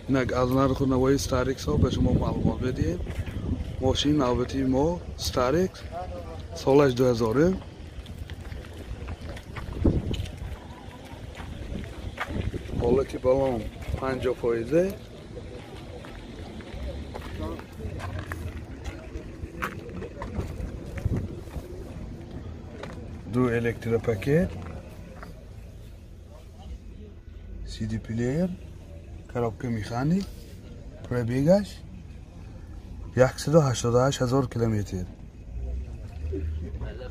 Инак аз нарху навои Старекс-ҳо ба шумо маълумот медиҳем. Мошини навбатии мо Старекс, солаш 2000. Ҳолати балон 50%. Ду электропакет, CD плеер, коробка механик, пробегаш 188 ҳазор километр.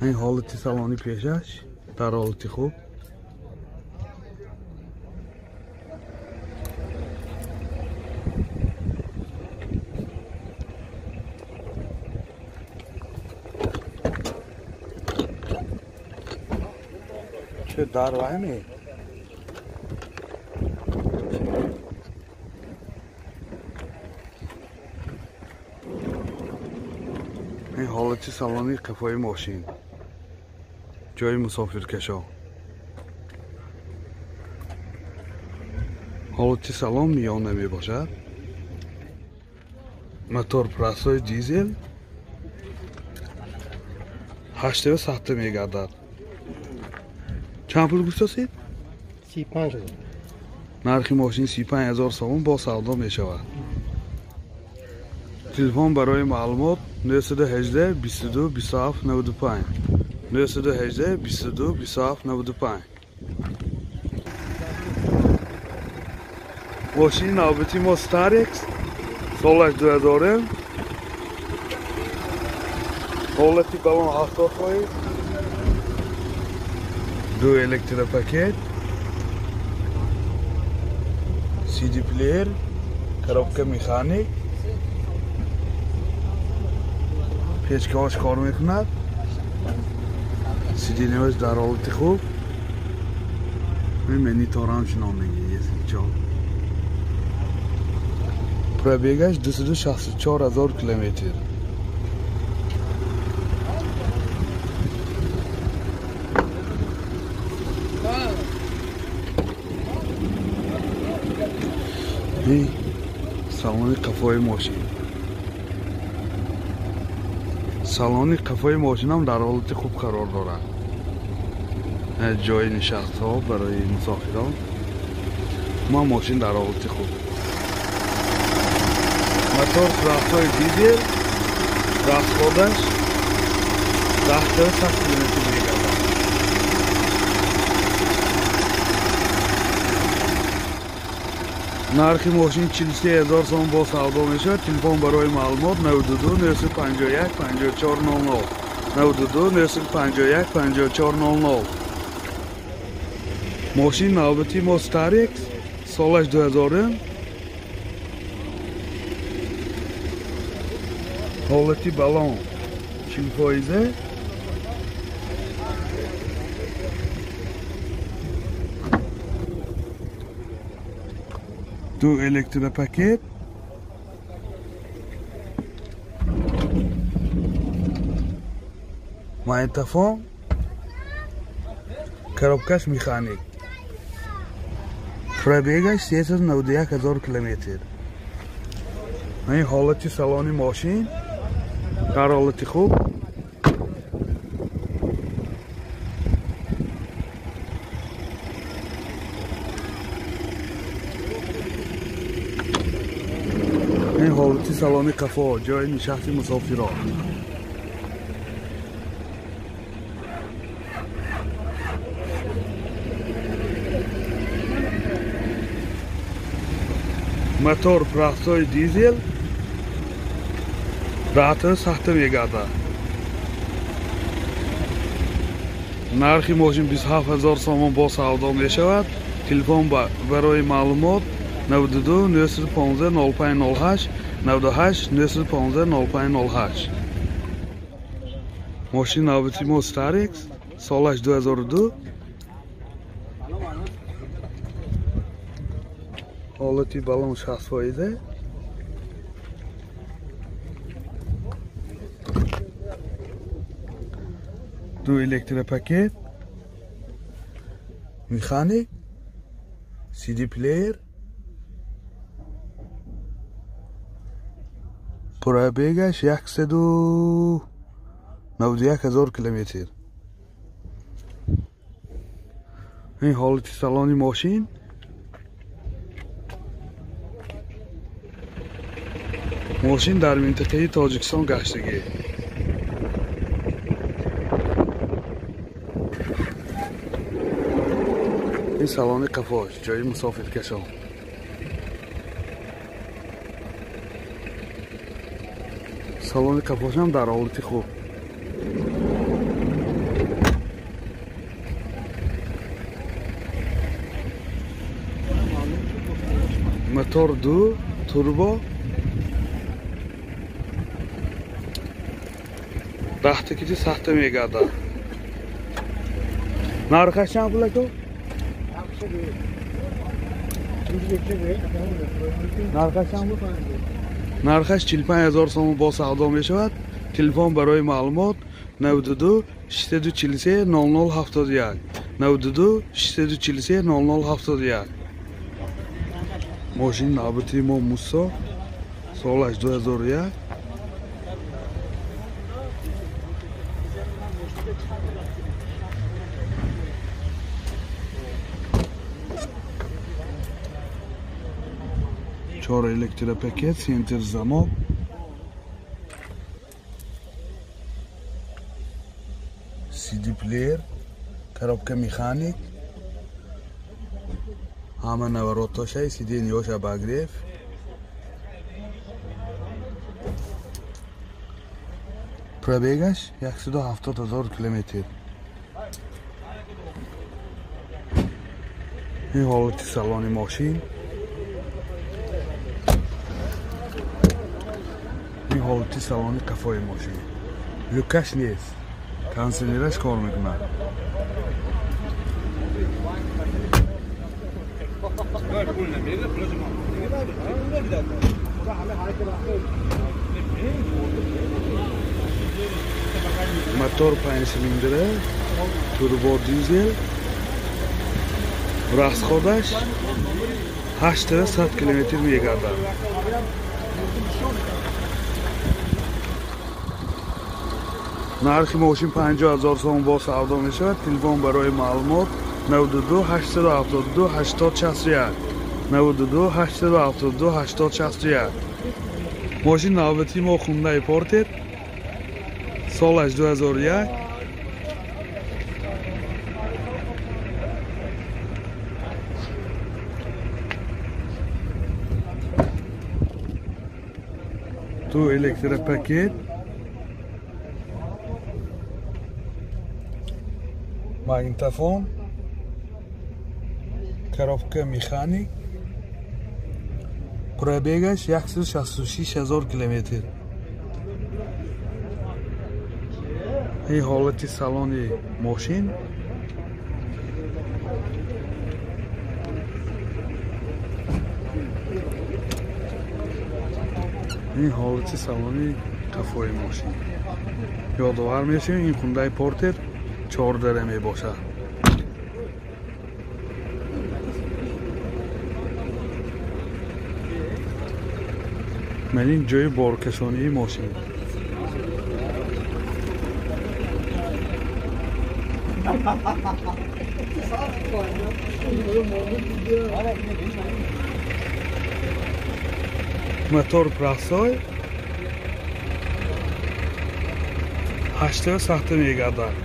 Ин ҳолати салони пешаш дар ҳолати хуб. Чه дар вайме? Ин ҳолати салони қафои мошин, ҷои мусофиркашо. Ҳолати салон миёна мебошад. Мотор простой дизел 8,7 мегардад. Чанд пул гуфтасед? 35 ҳазор. Нархи мошин 35 ҳазор сомон бо савдо мешавад. Телефон барои маълумот 918 22 27 95, 918 22 27 95. Мошини навбати мо Старекс, солаш 2000. Ҳолати балон 70%. Ду электропакет, CD плеер, коробка механик, печкаҳош кор мекунад, сиденияҳош дар ҳолати хуб. Мониторам шинон мегиред. Пробегаш 264 ҳазор километр. Салони қафои мошин. Салони қафои мошинам дар ҳолати хуб қарор дорад. Ҷои нишастҳо барои мусофирон. Ма мошин дар ҳолати хуб. Мотор простой дизел, расходаш 10 километр мегардад. Нархи мошин 43 ҳазор сомон бо савдо мешавад. Телефон барои маълумот 92 951 54 00, 92 951 54 00. Мошини навбати мо Старекс, солаш 2000. Ҳолати балон 40%. Ду электропакет, магнитофон, коробкаш механик. Пробегаш 391 ҳазор километр. Ин ҳолати салони мошин дар ҳолати хуб. Ин ҳолати салони қафо, ҷои нишасти мусофирон. Мотор простой дизел 10,7 мегардад. Нархи мошин 27 ҳазор сомон бо савдо мешавад. Телефон барои маълумот 92 915 05 08, 98 915 05 08. Мошини навбати мо Старекс, солаш 2002. Ҳолати балон 60%. Ду электропакет, механик, CD плеер, Пробегаш 191 ҳазор километр. Ин ҳолати салони мошин. Мошин дар минтақаи Тоҷикистон гаштагӣ. Ин салони қафош, ҷои мусофиркашон. Салони қафошам дар ҳолати хуб. Мотор 2 турбо даҳта кити сахта мегардад. Нархаш чанд пул ака? Нархаш чанд пул? Нархаш 45 ҳазор сомон бо савдо мешавад. Телефон барои маълумот 92 643 0071 92 643 0071. Мошини навбатии мо Мусо, солаш 2001. Чор электропакет, центр замок. CD плеер, коробка механик. Ҳама наворотошай, сиденьёш обогрев. Пробегаш 170 ҳазор километр. Ин ҳолати салони мошин. Ин ҳолати салони қафои мошин. Люкаш нест. Кондиционераш кор мекунад. Мотор 5 силиндра, турбо дизел. Расходаш 800 километр мегардад. Нархи мошин 50 ҳазор сомон бо савдо мешавад. Телефон барои маълумот 92 872 8061 92 872 8061. Мошин навбатии мо Хундай Портер, солаш 2001. Ду электропакет, магнитофон, коробка механик. Пробегаш 166 ҳазор километр. Ин ҳолати салони мошин. Ин ҳолати салони қафои мошин. Ёдовар мешавем, ин Хундай Портер 4 дара мебошад. Ман ин ҷои боркашонии мошин. Мотор простой, 8 сахта мегардад.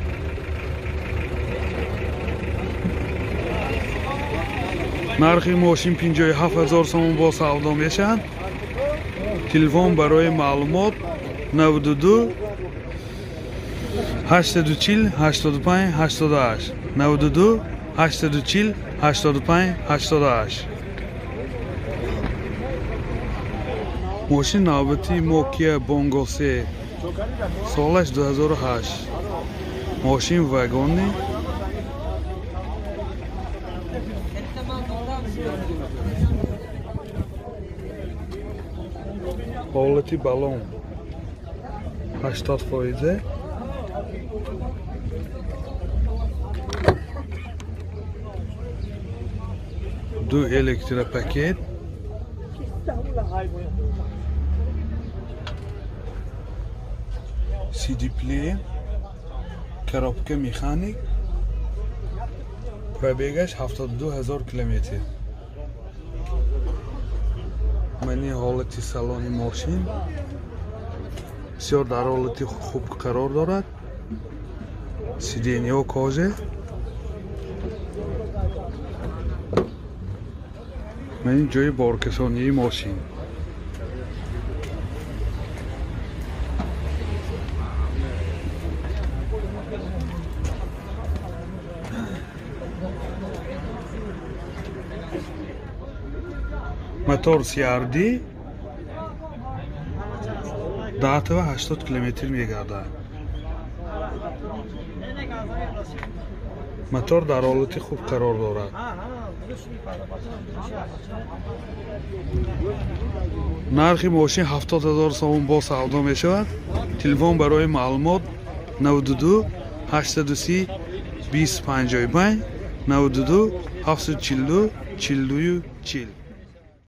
Нархи мошин 57 ҳазор сомон бо савдо мешавад. Телефон барои маълумот 92 840 85 88 92 840 85 88. Мошин навбатии мо Kia Bongo 3, солаш 2008. Мошин вагонӣ. Ҳолати балон 80%. Ду электропакет. CD плеер, коробка механик, пробегаш 72 ҳазор километр. Мани ҳолати салони мошин бисёр дар ҳолати хуб қарор дорад. Сиденьяҳо кожа. Мани ҷои боркашонии мошин. Мотор CRD 10 80 километр мегардад. Мотор дар ҳолати хуб қарор дорад. Нархи мошин 70 ҳазор сомон бо савдо мешавад. Телефон барои маълумот 92 830 20 55, 92 742 42 40.